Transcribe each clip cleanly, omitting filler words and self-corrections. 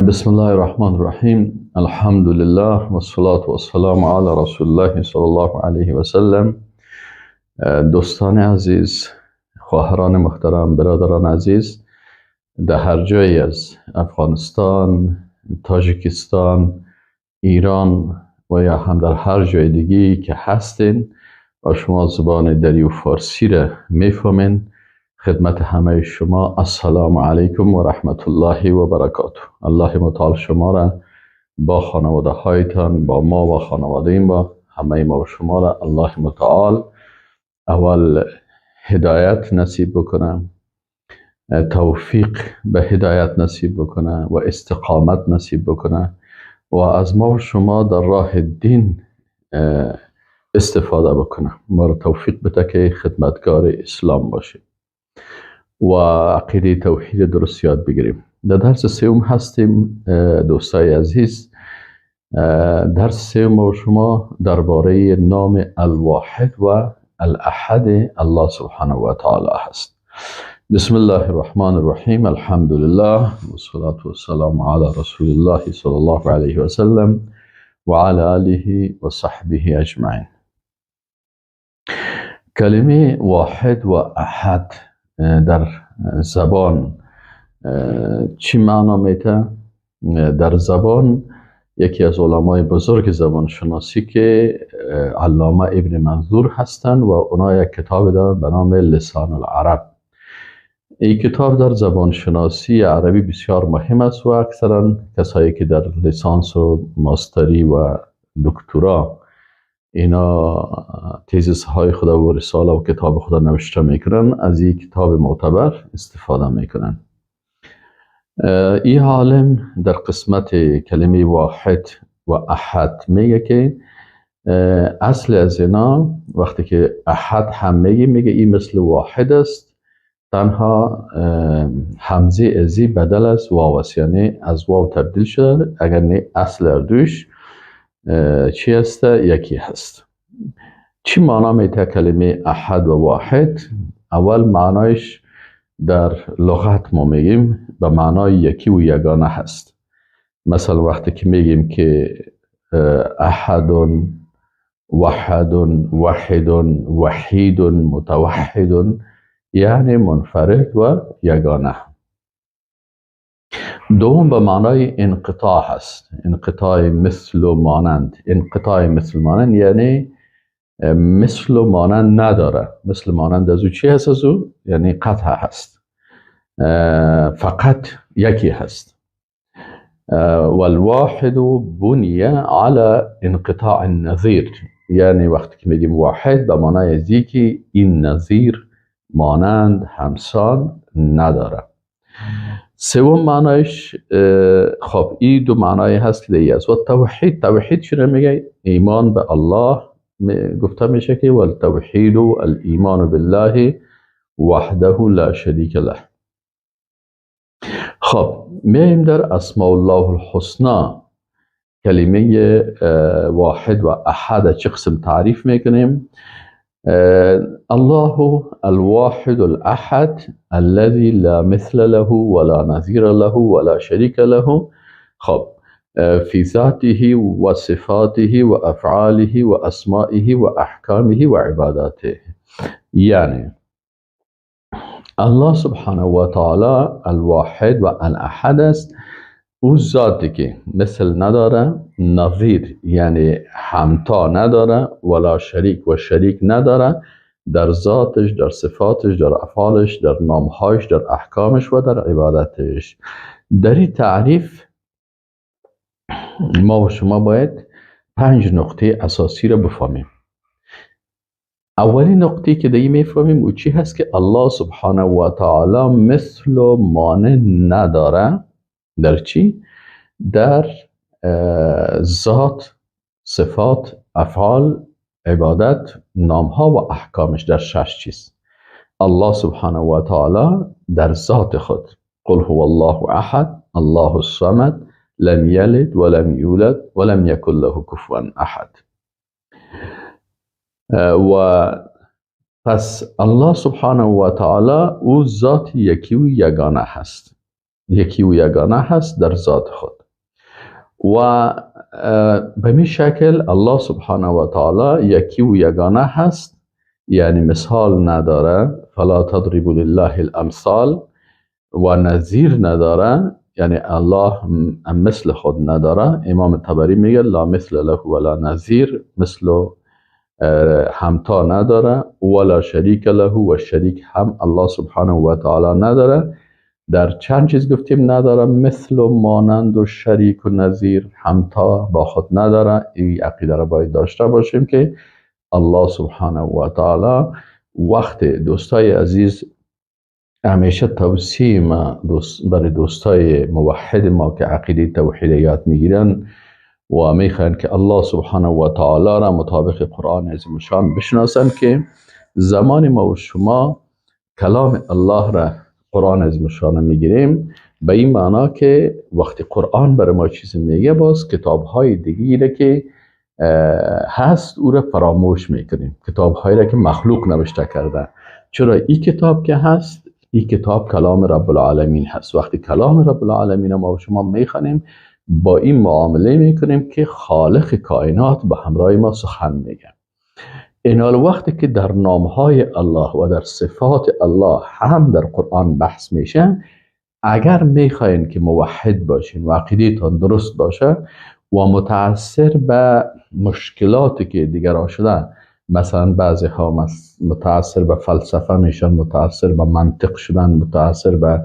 بسم الله الرحمن الرحیم. الحمد لله و الصلاة و السلام علی رسول الله صلی الله علیه و سلم. دوستان عزیز، خواهران محترم، برادران عزیز، در هر جایی از افغانستان، تاجیکستان، ایران و یا هم در هر جای دیگه که هستین و شما زبان دری و فارسی را میفهمین، خدمت همه شما السلام علیکم و رحمت الله و برکاته. الله متعال شما را با خانواده هایتان، با ما و خانواده ما، همه ما و شما را الله متعال اول هدایت نصیب بکنه، توفیق به هدایت نصیب بکنه و استقامت نصیب بکنه و از ما و شما در راه دین استفاده بکنه. ما را توفیق بده که خدمتگار اسلام باشیم و عقیده توحید درست یاد بگیریم. در درس سوم هستیم دوستای عزیز. درس سوم و شما درباره نام الواحد و الاحد الله سبحانه و تعالی هست. بسم الله الرحمن الرحیم. الحمد لله و الصلاة والسلام علی رسول الله صلی الله علیه و سلم و علی آله و صحبه اجمعین. کلمه واحد و احد در زبان چی معنا میته؟ در زبان یکی از علمای بزرگ زبان شناسی که علامه ابن منظور هستند و اونا یک کتاب دارن به نام لسان العرب. این کتاب در زبان شناسی عربی بسیار مهم است و اکثرا کسایی که در لیسانس و ماستری و دکترا اینا تیزس های خود و رساله و کتاب خود نوشته میکنن، از این کتاب معتبر استفاده میکنن. این عالم در قسمت کلمه واحد و احد میگه که اصل از اینا وقتی که احد هم میگه، میگه این مثل واحد است، تنها همزه ازی بدل از واو است، یعنی از واو تبدیل شده، اگر نه اصل اردوش چی هست؟ یکی هست. چی معنا میته کلمه احد و واحد؟ اول معنایش در لغت ما میگیم به معنای یکی و یگانه هست. مثلا وقتی که میگیم که احد، وحد، وحد، وحید، متوحد، یعنی منفرد و یگانه. دوم به معنای انقطاع هست، انقطاع مثل و مانند. انقطاع مثل مانند یعنی مثل و مانند نداره. مثل مانند از او چی هست؟ از او یعنی قطع هست، فقط یکی هست. والواحد بنی على انقطاع النظیر، یعنی وقتی که میگیم واحد به معنای ازی که این نظیر، مانند، همسان نداره. سوم معنایش، خب این دو معنای هست که دیگه است. و توحید، توحید چرا میگه؟ ایمان به الله گفته میشه که والتوحید الایمان بالله وحده لا شریک له. خب میایم در اسماء الله الحسنا کلمه واحد و احد چه قسم تعریف میکنیم؟ الله الواحد الأحد الذي لا مثل له ولا نظير له ولا شريك له، خب في ذاته وصفاته وأفعاله وأسمائه وأحكامه وعباداته. یعنی الله سبحانه و تعالی الواحد و الاحد است، او ذاتی که مثل نداره، نظیر یعنی همتا نداره، ولا شریک و شریک نداره در ذاتش، در صفاتش، در افعالش، در نامهایش، در احکامش و در عبادتش. در این تعریف ما و شما باید 5 نقطه اساسی را بفهمیم. اولین نقطه که دیگه میفهمیم او چی هست؟ که الله سبحانه و تعالی مثل و مانند نداره. در چی؟ در ذات، صفات، افعال، عبادت، نامها و احکامش، در 6 چیز. الله سبحانه و تعالی در ذات خود، قل هو الله احد الله الصمد لم یلد ولم یولد ولم یکن له کفوا احد. و پس الله سبحانه و تعالی او ذات یکی و یگانه هست. یکی و یگانه هست در ذات خود. و به می شکل الله سبحانه و تعالی یکی و یگانه هست، یعنی مثال نداره، فلا تضربوا لله الامثال، و نظیر نداره، یعنی الله مثل خود نداره. امام طبری میگه لا مثل له ولا نظیر، مثل همتا نداره، ولا شریک له، و شریک هم الله سبحانه و تعالی نداره. در چند چیز گفتیم نداره، مثل و مانند و شریک و نظیر، همتا با خود نداره. این عقیده را باید داشته باشیم که الله سبحانه و تعالی. وقت دوستای عزیز، همیشه توصیه ما برای دوستای موحد ما که عقیده توحید یاد میگیرن و میخواین که الله سبحانه و تعالی را مطابق قرآن عظیم شان بشناسن، که زمان ما و شما کلام الله را قرآن عظیم شان میگیریم، به این معنا که وقتی قرآن برای ما چیزی میگه، باز کتاب های دیگه که هست او را فراموش میکنیم، کتاب هایی را که مخلوق نوشته کرده. چرا؟ این کتاب که هست، این کتاب کلام رب العالمین هست. وقتی کلام رب العالمین ما و شما میخوانیم، با این معامله میکنیم که خالق کائنات به همراه ما سخن میگه. اینال وقتی که در نامهای الله و در صفات الله هم در قرآن بحث میشه، اگر میخواین که موحد باشین و عقیده‌تان درست باشه و متاثر به مشکلاتی که دیگران شده، مثلا بعضی ها متاثر به فلسفه میشن، متاثر به منطق شدن، متاثر به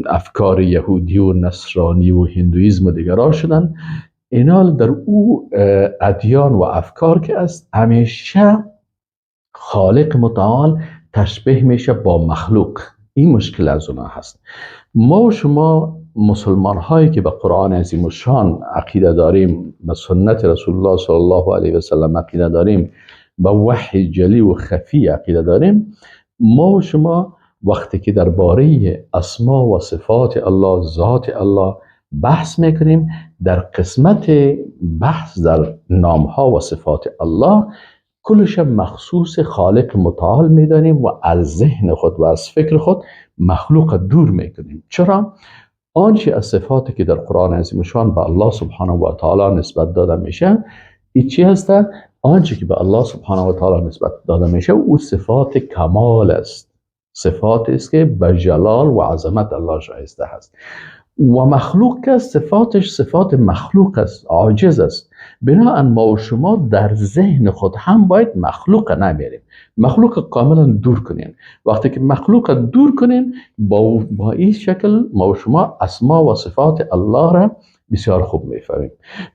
افکار یهودی و نصرانی و هندویزم و دیگران شدن، اینال در او ادیان و افکار که است، همیشه خالق متعال تشبیه میشه با مخلوق. این مشکل از اونا هست. ما و شما مسلمان هایی که به قرآن عظیم الشان عقیده داریم، به سنت رسول الله صلی الله علیه و سلم عقیده داریم، به وحی جلی و خفی عقیده داریم، ما و شما وقتی که درباره اسما و صفات الله، ذات الله بحث میکنیم، در قسمت بحث در نامها و صفات الله کلش مخصوص خالق متعال میدانیم و از ذهن خود و از فکر خود مخلوق دور میکنیم. چرا؟ آنچه از صفاتی که در قرآن عظیم شان به الله سبحانه و تعالی نسبت داده میشه، این چی هسته؟ آنچه که به الله سبحانه و تعالی نسبت داده میشه او صفات کمال است، صفات است که به جلال و عظمت الله شایسته هست. و مخلوق که صفاتش صفات مخلوق است، عاجز است. بناءً ما و شما در ذهن خود هم باید مخلوق نمیریم، مخلوق کاملا دور کنیم. وقتی که مخلوق دور کنیم، با این شکل ما و شما اسما و صفات الله را بسیار خوب میفهمیم.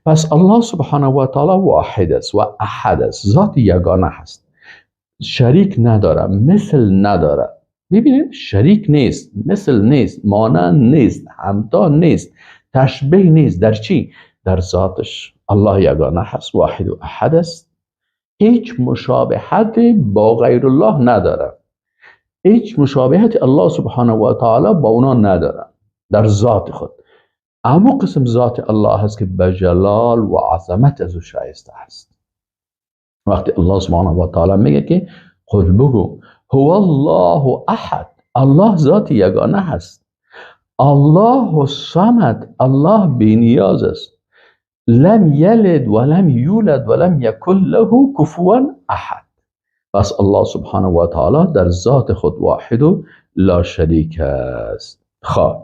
پس الله سبحانه و تعالی واحد است و احد است، ذات یگانه هست، شریک نداره، مثل نداره. ببینید، شریک نیست، مثل نیست، مانند نیست، همتا نیست، تشبیه نیست. در چی؟ در ذاتش. الله یگانه هست، واحد و احد است، هیچ مشابهت با غیر الله نداره، هیچ مشابهت الله سبحانه و تعالی با اونا نداره در ذات خود. اما قسم ذات الله هست که به جلال و عظمت از او شایسته است. وقتی الله سبحانه و تعالی میگه که قل بگو هو الله احد، الله ذات یگانه هست، الله الصمد، الله بینیاز است، لم یلد ولم یولد ولم یکن له کفوا احد. پس الله سبحانه و تعالی در ذات خود واحد و لا شریک است. خب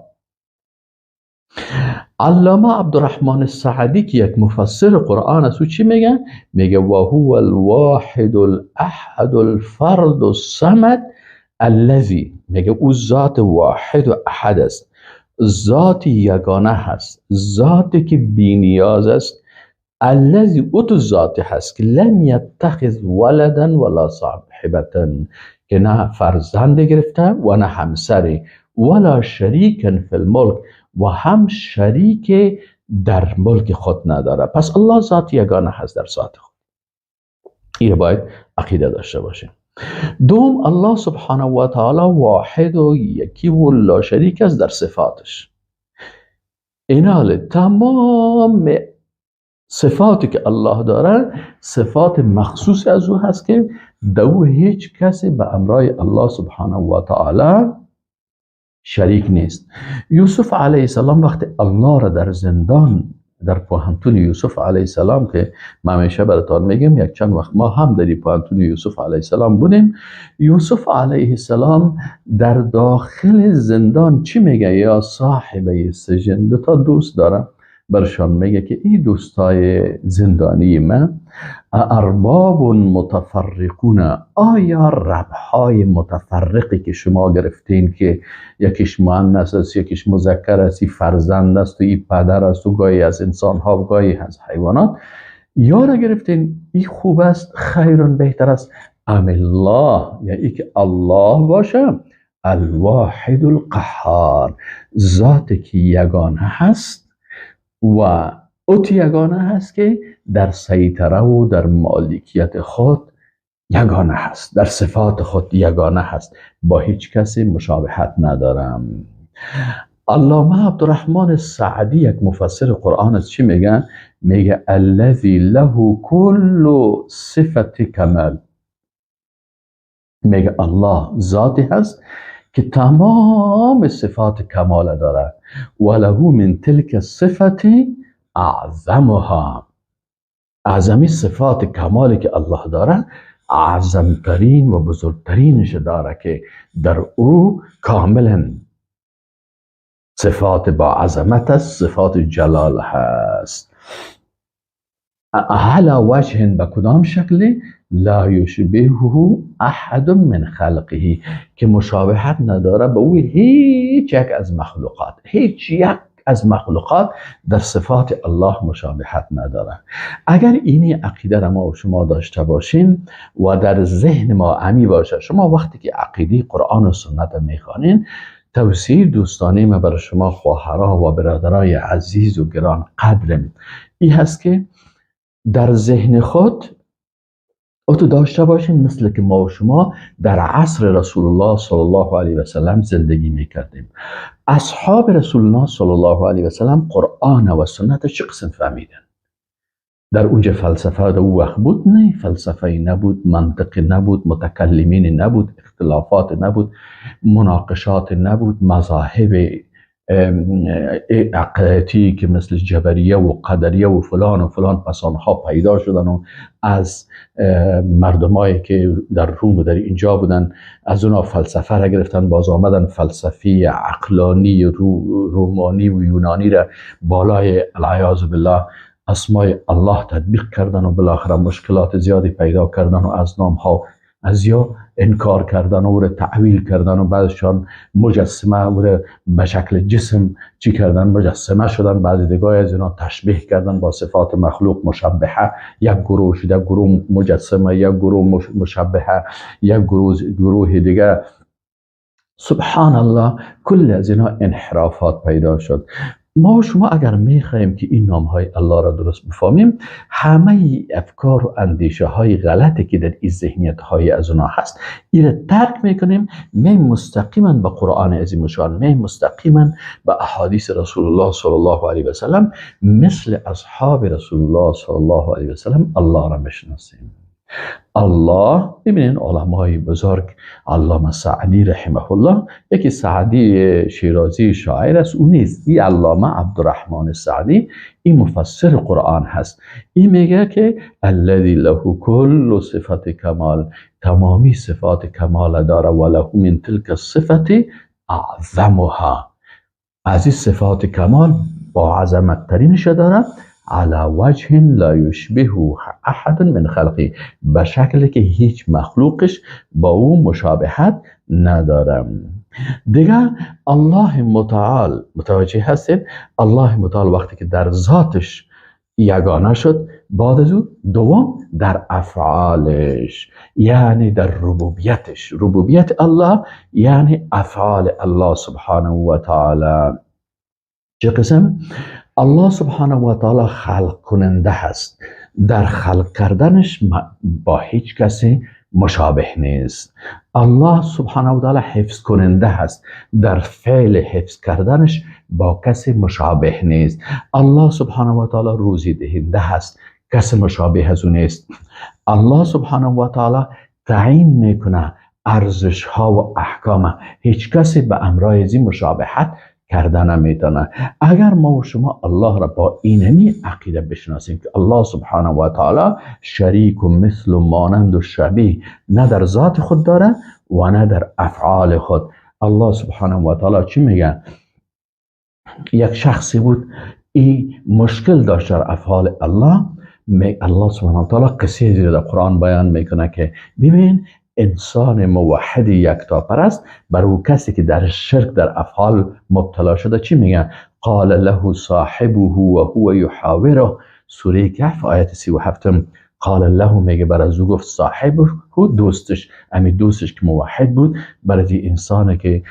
علامه عبدالرحمن السعدی که یک مفسر قرآن است، او چی میگه؟ میگه و هو الواحد الاحد الفرد الصمد الذی، میگه او ذات واحد و احد است، ذات یگانه هست، ذاتی که بینیاز است، الذی او تو ذات هست که لم یتخذ ولدا ولا صاحبة، که نه فرزند گرفته و نه همسری، ولا شریکا فی الملک، و هم شریک در ملک خود نداره. پس الله ذات یگانه هست در ذات خود. این باید عقیده داشته باشیم. دوم، الله سبحانه و تعالی واحد و یکی و لا شریک است در صفاتش. اینال تمام صفاتی که الله داره صفات مخصوص از او هست که دو هیچ کسی به امرای الله سبحانه و تعالی شریک نیست. یوسف علیه السلام وقتی الله را در زندان، در پوهنتون یوسف علیه السلام که من همیشه براتان میگم، یک چند وقت ما هم در پوهنتون یوسف علیه السلام بودیم. یوسف علیه السلام در داخل زندان چی میگه؟ یا صاحبی السجن، دو تا دوست دارم، برشان میگه که این دوستای زندانی من، ارباب متفرقون، آیا ربهای متفرقی که شما گرفتین که یکیش مؤنث است، یکیش مذکر است، این فرزند است و این پدر است و گاهی از انسان ها و گاهی از حیوانات، یا را گرفتین، این خوب است، خیرون بهتر است، ام الله، یعنی ای که الله باشه، الواحد القهار، ذاتی که یگانه هست و اوت یگانه هست که در سیطره و در مالکیت خود یگانه هست، در صفات خود یگانه هست، با هیچ کسی مشابهت ندارم. علامه عبدالرحمن سعدی یک مفسر قرآن است، چی میگه؟ میگه الذی له کل صفت کمال. میگه الله ذاتی هست که تمام صفات کمال داره، و له من تلک الصفت اعظمها. اعظمی صفات کمالی که الله داره، اعظمترین و بزرگترینش داره که در او کاملا صفات با عظمت است، صفات جلال هست. علی وجه، به کدام شکلی؟ لا یشبهه احد من خلقه، که مشابهت نداره به او هیچ یک از مخلوقات. هیچ یک از مخلوقات در صفات الله مشابهت نداره. اگر اینی عقیده را ما و شما داشته باشیم و در ذهن ما عمی باشه، شما وقتی که عقیده قرآن و سنت میخوانین، توصیه دوستانه ما برای شما خواهرها و برادرای عزیز و گران قدرم این هست که در ذهن خود اتو داشته باشیم مثل که ما و شما در عصر رسول الله صلی الله علیه و سلم زندگی میکردیم. اصحاب رسول الله صلی الله علیه و سلم قرآن و سنت چه قسم فهمیدن؟ در اونجا فلسفه در او وقت بود؟ نه، فلسفه نبود، منطق نبود، متکلمین نبود، اختلافات نبود، مناقشات نبود، مذاهب عقیدتی که مثل جبریه و قدریه و فلان و فلان پس آنها پیدا شدن و از مردمایی که در روم و در اینجا بودن از اونا فلسفه را گرفتن، باز آمدن فلسفی عقلانی رومانی و یونانی را بالای العیاذ بالله اسمای الله تطبیق کردن و بالاخره مشکلات زیادی پیدا کردن و از نام ها از یا انکار کردن و او را تعویل کردن و بعضشان مجسمه او را به شکل جسم چی کردن، مجسمه شدن، بعضی دیگه از اینا تشبیه کردن با صفات مخلوق، مشبهه، یک گروه شده، یک گروه مجسمه، یک گروه مشبهه، یک گروه دیگه. سبحان الله، کل از اینا انحرافات پیدا شد. ما و شما اگر میخواهیم که این نام های الله را درست بفهمیم، همه افکار و اندیشه های غلطی که در این ذهنیت های از اونا هست این را ترک میکنیم، می مستقیما به قرآن عظیم شان، می مستقیما به احادیث رسول الله صلی الله علیه و سلم، مثل اصحاب رسول الله صلی الله علیه و سلم الله را میشناسیم. الله، ببینین علمای بزرگ، علامه سعدی رحمه الله، یکی سعدی شیرازی شاعر است، او نیست، این علامه عبدالرحمن سعدی، این مفسر قرآن هست. این میگه که الذی له کل صفت کمال، تمامی صفات کمال داره، و له من تلک الصفت اعظمها، از این صفات کمال با عظمت ترینش داره، علی وجه لا یشبه احد من خلقی، به شکلی که هیچ مخلوقش با او مشابهت ندارم. دیگه الله متعال، متوجه هستید؟ الله متعال وقتی که در ذاتش یگانه شد، بعد از او دوم در افعالش، یعنی در ربوبیتش، ربوبیت الله یعنی افعال الله سبحانه و تعالی. چه قسم؟ الله سبحانه و تعالی خلق کننده هست، در خلق کردنش با هیچ کسی مشابه نیست. الله سبحانه و تعالی حفظ کننده هست، در فعل حفظ کردنش با کسی مشابه نیست. الله سبحانه و تعالی روزی دهنده هست، کسی مشابه از او نیست. الله سبحانه و تعالی تعیین میکنه ارزش ها و احکام. هیچ کسی به امرای ازی مشابهت کرده نمیتونه. اگر ما و شما الله را با اینمی عقیده بشناسیم که الله سبحانه و تعالی شریک و مثل و مانند و شبیه نه در ذات خود داره و نه در افعال خود. الله سبحانه و تعالی چی میگه؟ یک شخصی بود این مشکل داشت در افعال الله. الله سبحانه و تعالی قصه زیر در قرآن بیان میکنه که ببین انسان موحد یکتاپرست بر او کسی که در شرک در افعال مبتلا شده چی میگه؟ قال له صاحبه و هو یحاوره، سوره کهف آیت 37. قال له میگه بر از او گفت صاحبه دوستش، امی دوستش که موحد بود، برای انسانی که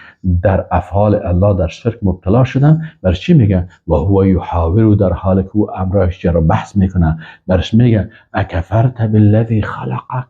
در افعال الله در شرک مبتلا شدن بر چی میگه؟ و هو یحاور، در حال که او امرش جر بحث میکنه برش میگه اکفرت بالذی خلقک،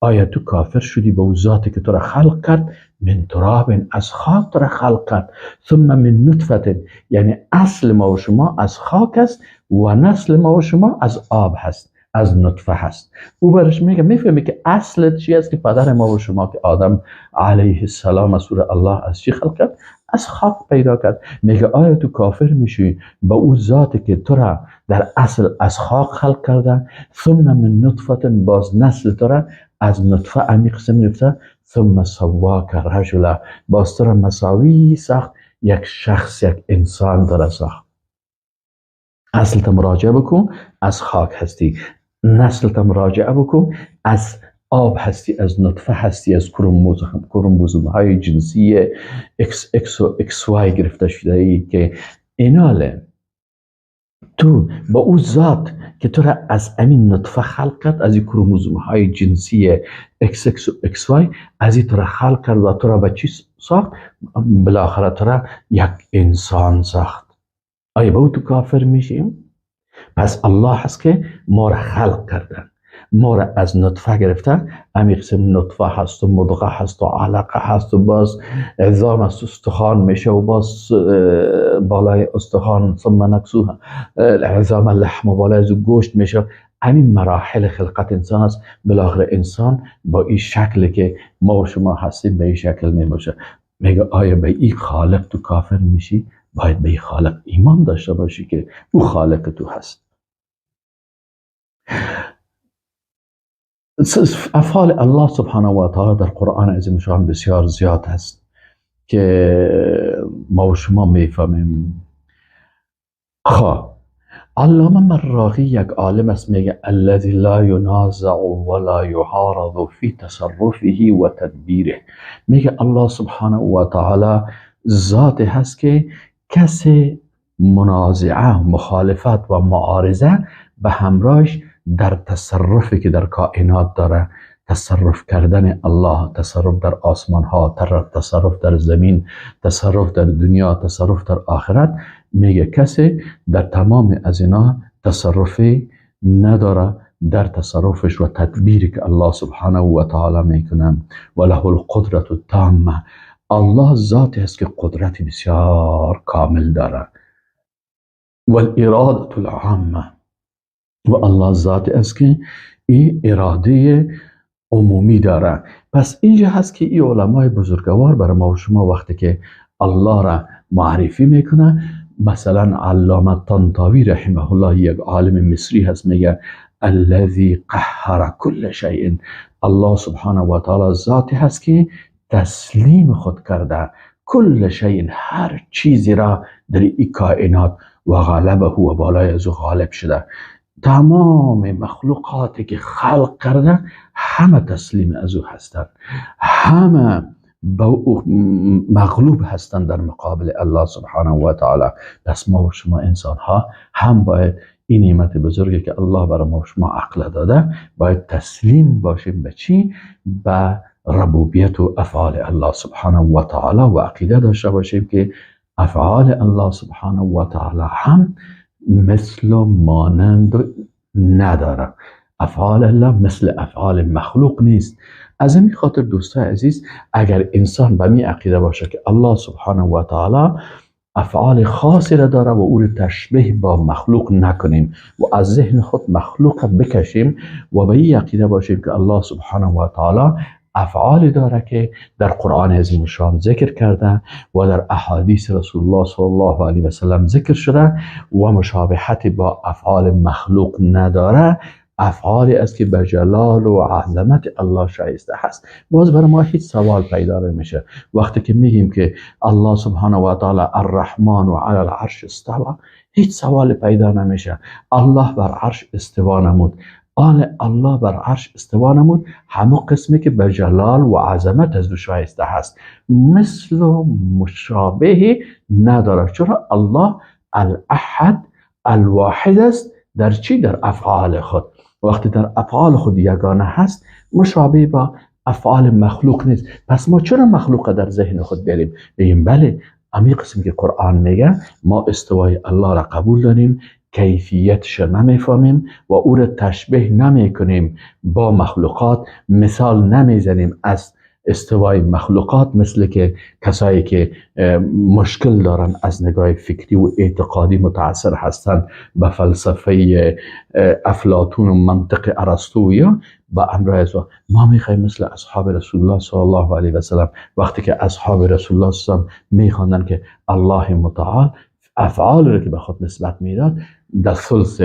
آیا تو کافر شدی به او ذاتی که تو را خلق کرد؟ من تراب، از خاک تو را خلق کرد، ثم من نطفه، یعنی اصل ما و شما از خاک است و نسل ما و شما از آب هست، از نطفه هست. او برش میگه میفهمی که اصل چی است که پدر ما و شما که آدم علیه السلام از الله از چی خلق کرد؟ از خاک پیدا کرد. میگه آیا تو کافر میشی با او ذاتی که تو را در اصل از خاک خلق کرده، ثم من نطفه، باز نسل تو را از نطفه امی قسم نطفه، ثم سواک رجلا، باز تو را مساوی ساخت، یک شخص یک انسان تو را ساخت. اصل تا مراجعه بکن از خاک هستی، نسل تا مراجعه بکن از آب هستی، از نطفه هستی، از کروموزوم های جنسی XX و XY گرفته شده ای که ایناله تو با او ذات که تو را از امین نطفه خلق کرد، از این کروموزوم های جنسی XX و XY از این تو را خلق کرد و تو را به چی ساخت؟ بالاخره تو را یک انسان ساخت. آیا با او تو کافر میشیم؟ پس الله هست که ما را خلق کردن، ما را از نطفه گرفته، امی قسم نطفه هست و مضغه هست و علقه هست و باز عظام هست و استخوان میشه و باز بالای استخوان ثم نکسوها العظام لحم و بالای از گوشت میشه. همین مراحل خلقت انسان است. بالاخره انسان با این شکل که ما و شما هستیم به این شکل میباشه. میگه آیا به این خالق تو کافر میشی؟ باید به این خالق ایمان داشته باشی که او خالق تو هست. افعال الله سبحانه و تعالی در قرآن عظیم شان بسیار زیاد هست که ما و شما میفهمیم. خب علامه مراغی یک عالم است، میگه الذی لا ینازع ولا یعارض فی تصرفه و تدبیره. میگه الله سبحانه و تعالی ذات هست که کسی منازعه، مخالفت و معارضه به همراهش در تصرفی که در کائنات داره، تصرف کردن الله، تصرف در آسمان ها، تصرف در زمین، تصرف در دنیا، تصرف در آخرت، میگه کسی در تمام از اینا تصرفی نداره در تصرفش و تدبیری که الله سبحانه و تعالی میکنه. و له القدرت التامه، الله ذاتی است که قدرت بسیار کامل داره. و الاراده العامه، و الله ذاتی است که این اراده عمومی داره. پس اینجا هست که این علمای بزرگوار برای ما و شما وقتی که الله را معرفی میکنه، مثلا علامه طنطاوی رحمه الله یک عالم مصری هست، میگه الذی قهر کل شیء، الله سبحانه و تعالی ذاتی هست که تسلیم خود کرده کل شیء، هر چیزی را در این کائنات، و غالبه و بالای از او غالب شده. تمام مخلوقاتی که خلق کرده همه تسلیم از او هستند، همه مغلوب هستند در مقابل الله سبحانه و تعالی. پس ما و شما انسان ها هم باید این نعمت بزرگی که الله برای ما و شما عقل داده باید تسلیم باشیم به چی؟ به ربوبیت و افعال الله سبحانه و تعالی، و عقیده داشته باشیم که افعال الله سبحانه و تعالی هم مثل و مانند نداره. افعال الله مثل افعال مخلوق نیست. از این خاطر دوستای عزیز، اگر انسان به می عقیده باشه که الله سبحانه و تعالی افعال خاصی را داره و او را تشبیه با مخلوق نکنیم و از ذهن خود مخلوق بکشیم و به این عقیده باشیم که الله سبحانه و تعالی افعال داره که در قرآن عظیم الشان ذکر کرده و در احادیث رسول الله صلی الله علیه و سلم ذکر شده و مشابهت با افعال مخلوق نداره، افعالی است که به جلال و عظمت الله شایسته هست. باز برای ما هیچ سوال پیدا نمیشه وقتی که میگیم که الله سبحانه و تعالی الرحمن و علی العرش استوی، هیچ سوال پیدا نمیشه. الله بر عرش استوا نمود، آن الله بر عرش استوا نمود همه قسمی که به جلال و عظمت از او شایسته هست، مثل و مشابه نداره. چرا؟ الله الاحد الواحد است. در چی؟ در افعال خود. وقتی در افعال خود یگانه هست، مشابه با افعال مخلوق نیست. پس ما چرا مخلوق در ذهن خود بریم بگیم بله امی قسم که قرآن میگه ما استوای الله را قبول داریم، کیفیتش نمیفهمیم و او را تشبیه نمیکنیم با مخلوقات، مثال نمیزنیم از استوای مخلوقات، مثل که کسایی که مشکل دارن از نگاه فکری و اعتقادی متاثر هستن به فلسفه افلاطون و منطق ارسطو با امر از ما میخوایم مثل اصحاب رسول الله صلی الله علیه و سلم، وقتی که اصحاب رسول الله صلی الله علیه و سلم میخواندن که الله متعال افعال رو که به خود نسبت میداد، در ثلث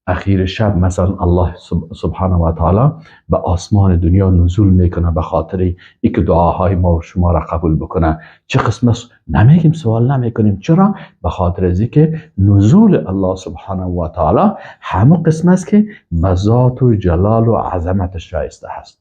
اخیر شب مثلا الله سبحانه و تعالی به آسمان دنیا نزول میکنه به خاطر اینکه دعاهای ما و شما را قبول بکنه. چه قسم است؟ نمیگیم، سوال نمیکنیم. چرا؟ به خاطر از اینکه نزول الله سبحانه و تعالی همه قسم است که به ذات و جلال و عظمت شایسته هست.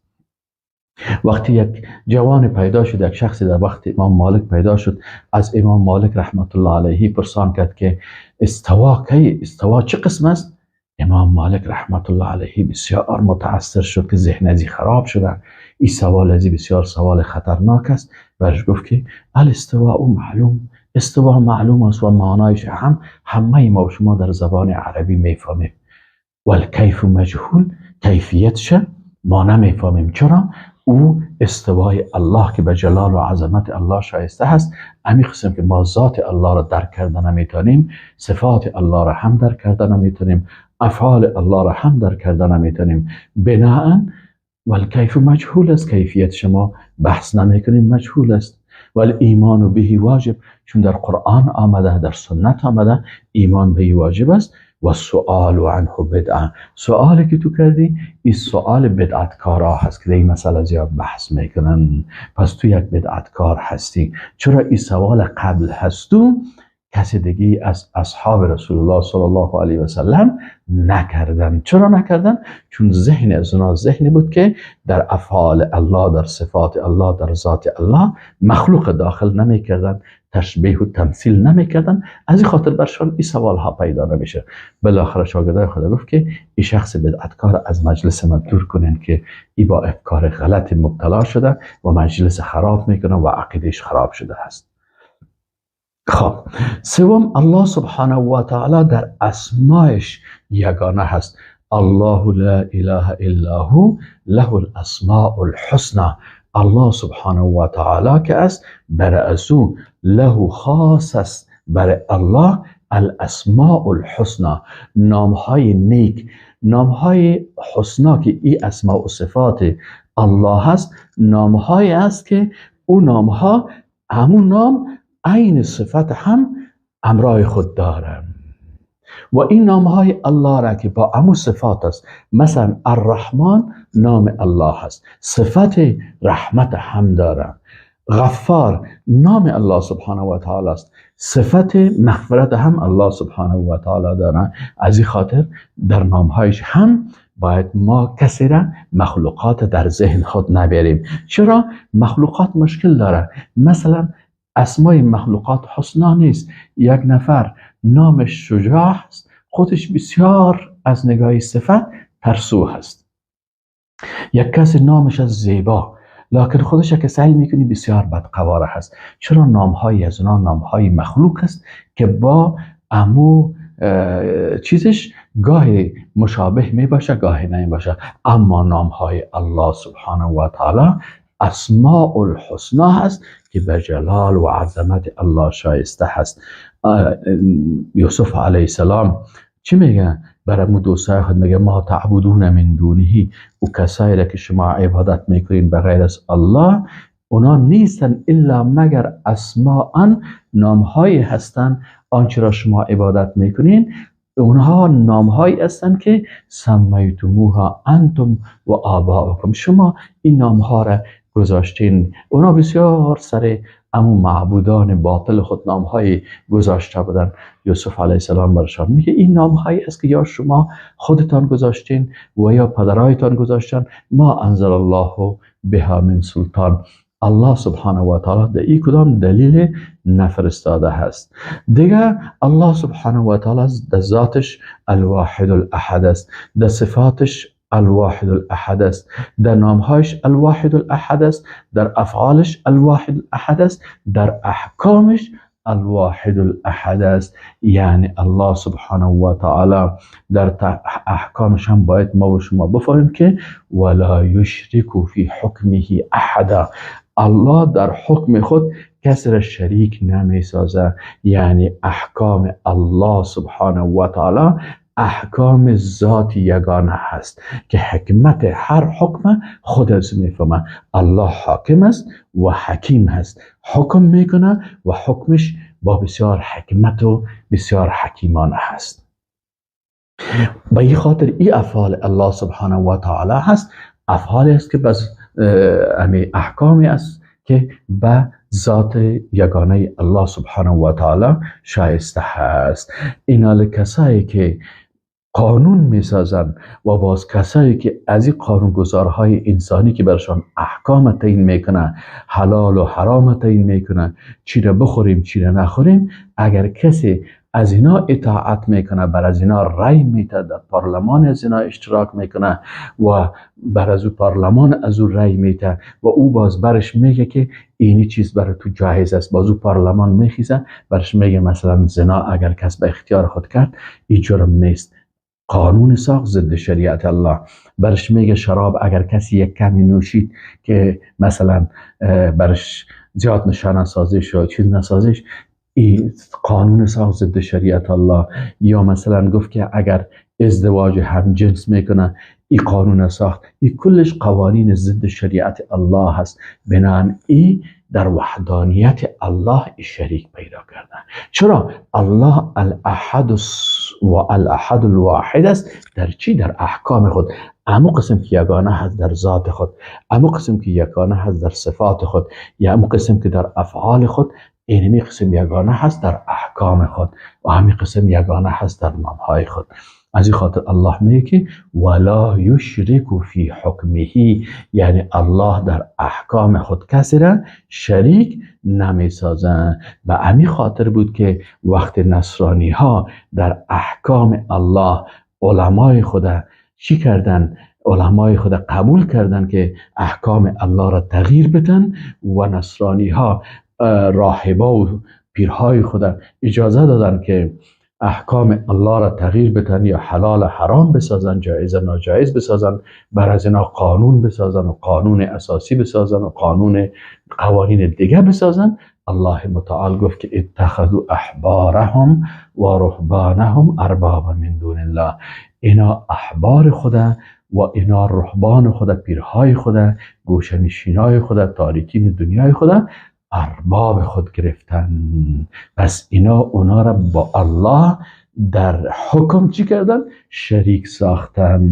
وقتی یک جوان پیدا شد، یک شخصی در وقت امام مالک پیدا شد، از امام مالک رحمت الله علیه پرسان کرد که استوا کی، استوا چه قسم است؟ امام مالک رحمت الله علیه بسیار متاثر شد که ذهن ازی خراب شده، این سوال ازی بسیار سوال خطرناک است. برش گفت که الاستواء معلوم، استوا معلوم است و معنایش هم همه ما و شما در زبان عربی میفهمیم. والکیف مجهول، کیفیتش ما نمیفهمیم. چرا؟ او استوای الله که به جلال و عظمت الله شایسته هست، امی قسم که ما ذات الله را درک کرده نمیتونیم، صفات الله را هم درک کرده نمیتونیم، افعال الله را هم درک کرده نمیتونیم. بناءً والکیف مجهول است، کیفیت شما بحث نمیکنیم، مجهول است. والایمان به واجب، چون در قرآن آمده، در سنت آمده، ایمان به واجب است. و سؤال عنه بدعه، سوالی که تو کردی این سوال بدعتکارا هست که در این مسئله زیاد بحث میکنن، پس تو یک بدعتکار هستی. چرا این سوال قبل هستو کسی دیگه از اصحاب رسول الله صلی الله علیه و سلم نکردن؟ چرا نکردن؟ چون ذهن از اونا ذهنی بود که در افعال الله، در صفات الله، در ذات الله مخلوق داخل نمیکردن، تشبیه و تمثیل نمیکردن. از این خاطر برشان این سوال ها پیدا نمیشه. بالاخره شاگردای خدا گفت که این شخص بدعتکار از مجلس ما دور کنین که ای با افکار غلط مبتلا شده و مجلس خراب میکنه و عقیدهش خراب شده است. خب سوم، الله سبحانه و تعالی در اسمایش یگانه هست. الله لا اله الا هو له الاسماء الحسنى. الله سبحانه و تعالی که است، بر از او له خاص است، بر الله الاسماء الحسنى، نامهای نیک، نامهای حسنا که ای اسماء و صفات الله هست، نامهای است که او نامها همون نام عین صفت هم امرای خود داره. و این نامهای الله را که با امو صفات است، مثلا الرحمن نام الله است، صفت رحمت هم داره. غفار نام الله سبحانه و تعالی است، صفت مغفرت هم الله سبحانه و تعالی داره. از این خاطر در نامهایش هم باید ما کسی را مخلوقات در ذهن خود نبریم. چرا؟ مخلوقات مشکل داره. مثلا اسمای مخلوقات حسنا نیست. یک نفر نامش شجاع است، خودش بسیار از نگاه صفت ترسو هست. یک کسی نامش از زیبا، لکن خودش که سعی میکنی بسیار بدقواره هست. چرا؟ نامهای از اونا نامهای مخلوق است که با امو چیزش گاهی مشابه می باشه، گاهی نمی باشه. اما نامهای الله سبحانه و تعالی اسماء الحسنا هست که به جلال و عظمت الله شایسته هست. یوسف علیه السلام چی میگه؟ برای دوستای خود میگه ما تعبدون من دونه، او کسایی را که شما عبادت میکنین بغیر از الله، اونا نیستن الا مگر اسماء، نامهایی هستن آنچه را شما عبادت میکنین، اونها نامهایی هستند که سمیتموها انتم و آباؤکم، شما این نامها را گذاشتین. اونا بسیار سر امو معبودان باطل خود نامهای گذاشته بودن. یوسف علیه السلام برشان میگه این نامهایی است که یا شما خودتان گذاشتین و یا پدرایتان گذاشتن. ما انزل الله بها من سلطان، الله سبحانه و تعالی در این کدام دلیل نفرستاده هست. دیگه الله سبحانه و تعالی در ذاتش الواحد الاحد است، در صفاتش الواحد الاحد است، در نامهایش الواحد الاحد است، در افعالش الواحد الاحد است، در احکامش الواحد الاحد است. یعنی الله سبحانه و تعالی در احکامش هم باید ما و شما بفهمیم که ولا یشرک فی حکمه احدا، الله در حکم خود کسی را شریک نمی سازه. یعنی احکام الله سبحانه و تعالی احکام ذات یگانه هست که حکمت هر حکم خود از میفهمه. الله حاکم است و حکیم هست، حکم میکنه و حکمش با بسیار حکمت و بسیار حکیمانه هست. به این خاطر این افعال الله سبحانه و تعالی هست، افعالی است که بس احکامی است که به ذات یگانه الله سبحانه و تعالی شایسته هست. اینا کسایی که قانون میسازن و باز کسایی که از این قانونگذارهای انسانی که برشان احکام تعیین میکنه، حلال و حرام تعیین میکنه، چی را بخوریم چی را نخوریم، اگر کسی از اینا اطاعت میکنه، بر از اینا رای میده، در پارلمان از اینا اشتراک میکنه و بر از او پارلمان از او رای میده و او باز برش میگه که اینی چیز برای تو جایز است، باز او پارلمان میخیزه برش میگه مثلا زنا اگر کس به اختیار خود کرد این جرم نیست، قانون ساخت ضد شریعت الله. برش میگه شراب اگر کسی یک کمی نوشید که مثلا برش زیاد نشانه سازش یا چیز نسازش، این قانون ساخت ضد شریعت الله. یا مثلا گفت که اگر ازدواج هم جنس میکنه، این قانون ساخت. این کلش قوانین ضد شریعت الله هست. بنابراین این در وحدانیت الله شریک پیدا کردن. چرا؟ الله الاحد و الاحد الواحد است. در چی؟ در احکام خود. امو قسم که یگانه هست در ذات خود، امو قسم که یگانه هست در صفات خود، یا امو قسم که در افعال خود، اینمی قسم یگانه هست در احکام خود و همین قسم یگانه هست در نامهای خود. از این خاطر الله میگه که ولا یشرک فی حکمه، یعنی الله در احکام خود کسی را شریک نمیسازه. و همین خاطر بود که وقت نصرانی ها در احکام الله علمای خود چی کردن؟ علمای خود قبول کردن که احکام الله را تغییر بدن و نصرانی ها راهبا و پیرهای خود اجازه دادن که احکام الله را تغییر بدن یا حلال حرام بسازن، جایز ناجایز بسازن، بر از اینا قانون بسازن و قانون اساسی بسازن و قانون قوانین دیگه بسازن. الله متعال گفت که اتخذوا احبارهم و رهبانهم اربابا من دون الله. اینا احبار خدا و اینا رهبان خدا، پیرهای خدا، گوشنشینای خدا، تاریکین دنیای خدا، ارباب خود گرفتن. پس اینا اونا را با الله در حکم چی کردن؟ شریک ساختن.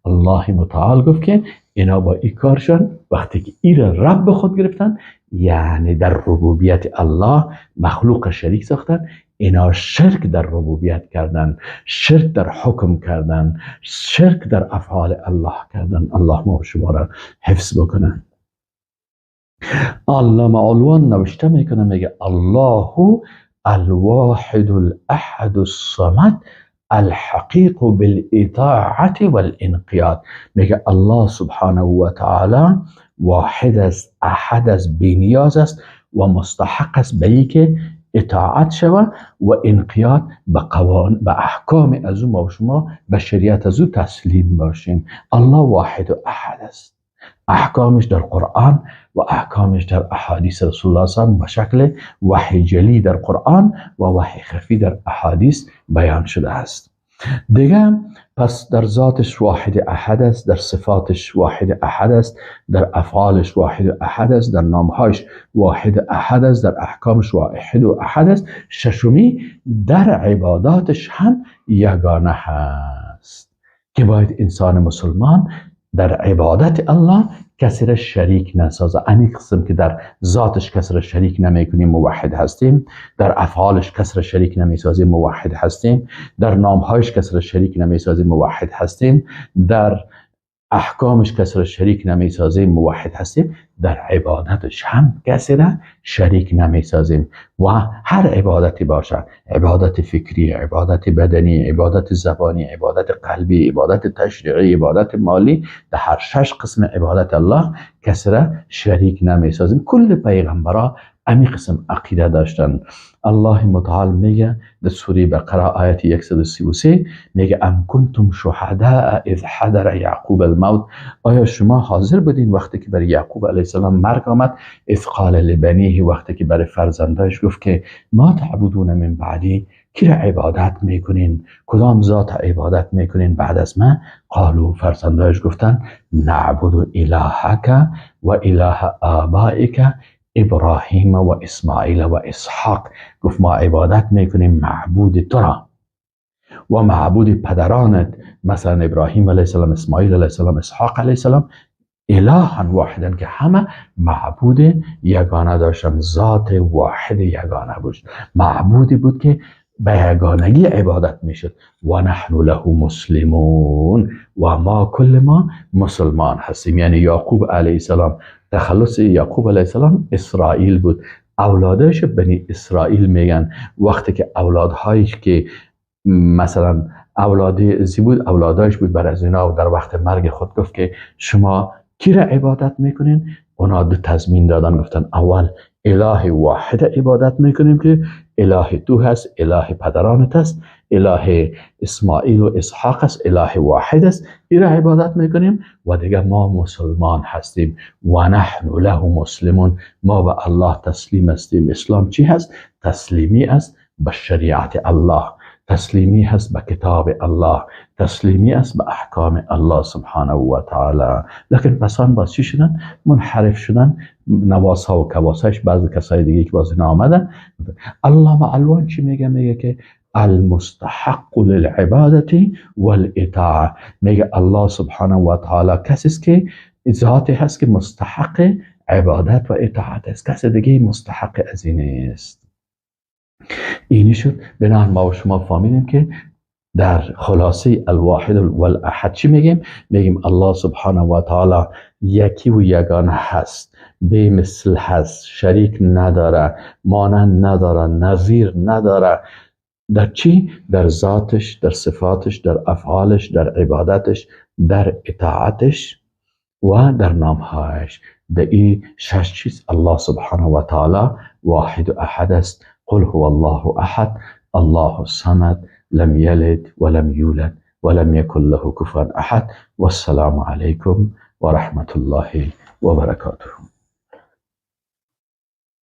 الله متعال گفت که اینا با این کارشان وقتی که این را رب خود گرفتن، یعنی در ربوبیت الله مخلوق شریک ساختن، اینا شرک در ربوبیت کردن، شرک در حکم کردن، شرک در افعال الله کردن. الله ما شما را حفظ بکنه. علامه علوان نوشته میکنه، میگه الله الواحد الاحد الصمد الحقیق بالاطاعت والانقیاد. میگه الله سبحانه و تعالی واحد است، احد است، بینیاز است و مستحق است به اینکه اطاعت شود و انقیاد به قوانین، به احکام از او ما و شما، به شریعت از او تسلیم باشیم. الله واحد و احد است. احکامش در قرآن و احکامش در احادیث رسول الله صلی الله علیه و به شکل وحی جلی در قرآن و وحی خفی در احادیث بیان شده است. دیگه پس در ذاتش واحد احد است، در صفاتش واحد احد است، در افعالش واحد احد است، در نامهایش واحد احد است، در احکامش واحد و احد است. ششمی در عباداتش هم یگانه هست که باید انسان مسلمان در عبادت الله کسی را شریک نسازه. امی قسم که در ذاتش کسی را شریک نمیکنیم موحد هستیم، در افعالش کسی را شریک نمیسازیم موحد هستیم، در نامهایش کسی را شریک نمیسازیم موحد هستیم، در احکامش کسی را شریک نمیسازیم موحد هستیم، در عبادتش هم کسی را شریک نمیسازیم. و هر عبادتی باشه، عبادت فکری، عبادت بدنی، عبادت زبانی، عبادت قلبی، عبادت تشریعی، عبادت مالی، در هر شش قسم عبادت الله کسی را شریک نمیسازیم. کل پیغمبرا امی قسم عقیده داشتن. الله متعال میگه در سوره بقره آیت 133 میگه ام کنتم شهداء اذ حضر یعقوب الموت، آیا شما حاضر بودین وقتی که بر یعقوب علیه السلام مرگ آمد؟ اذ قال لبنیه، وقتی که برای فرزندایش گفت که ما تعبدون من بعدی، کی را عبادت میکنین، کدام ذات عبادت میکنین بعد از من؟ قالوا، فرزندایش گفتن نعبد الهک و اله آبائک ابراهیم و اسماعیل و اسحاق. گفت ما عبادت میکنیم معبود تو را و معبود پدرانت، مثلا ابراهیم علیه السلام، اسماعیل علیه السلام، اسحاق علیه السلام، الها واحدا، که همه معبود یگانه داشتن، ذات واحد یگانه بود، معبودی بود که به یگانگی عبادت میشد. و نحن له مسلمون، و ما کل ما مسلمان هستیم. یعنی یعقوب علیه السلام، تخلص یعقوب علیه السلام اسرائیل بود، اولادش بنی اسرائیل میگن. وقتی که اولادهایش که مثلا اولاد زی بود، اولادایش بود، بر از اینا در وقت مرگ خود گفت که شما کی را عبادت میکنین؟ اونا دو تضمین دادن، گفتن اول اله واحد عبادت میکنیم که اله تو هست، اله پدرانت هست، اله اسماعیل و اسحاق است، اله واحد است، این را عبادت میکنیم و دیگه ما مسلمان هستیم. و نحن له مسلمون، ما به الله تسلیم هستیم. اسلام چی هست؟ تسلیمی است به شریعت الله، تسلیمی هست به کتاب الله، تسلیمی است به احکام الله سبحانه و تعالی. لکن پسان باز چی شدن؟ منحرف شدن، نواسا و کواسش بعض کسای دیگه که باز اینا آمدن. علامه الوان چی میگه؟ میگه که المستحق للعبادة والاطاعه، میگه الله سبحانه و تعالی کسی است که ذاتی هست که مستحق عبادت و اطاعت است، کسی دیگه مستحق از این نیست. اینی شد. بنابراین ما و شما فهمیدیم که در خلاصه الواحد والاحد چی میگیم؟ میگیم الله سبحانه و تعالی یکی و یگانه هست، بی مثل هست، شریک نداره، مانند نداره، نظیر نداره. در چی؟ در ذاتش، در صفاتش، در افعالش، در عبادتش، در اطاعتش و در نامهایش. در این شش چیز الله سبحانه و تعالی واحد و احد است. قل هو الله احد الله الصمد لم یلد ولم یولد ولم یکن له کفوا احد. والسلام علیکم و رحمت الله و برکاته.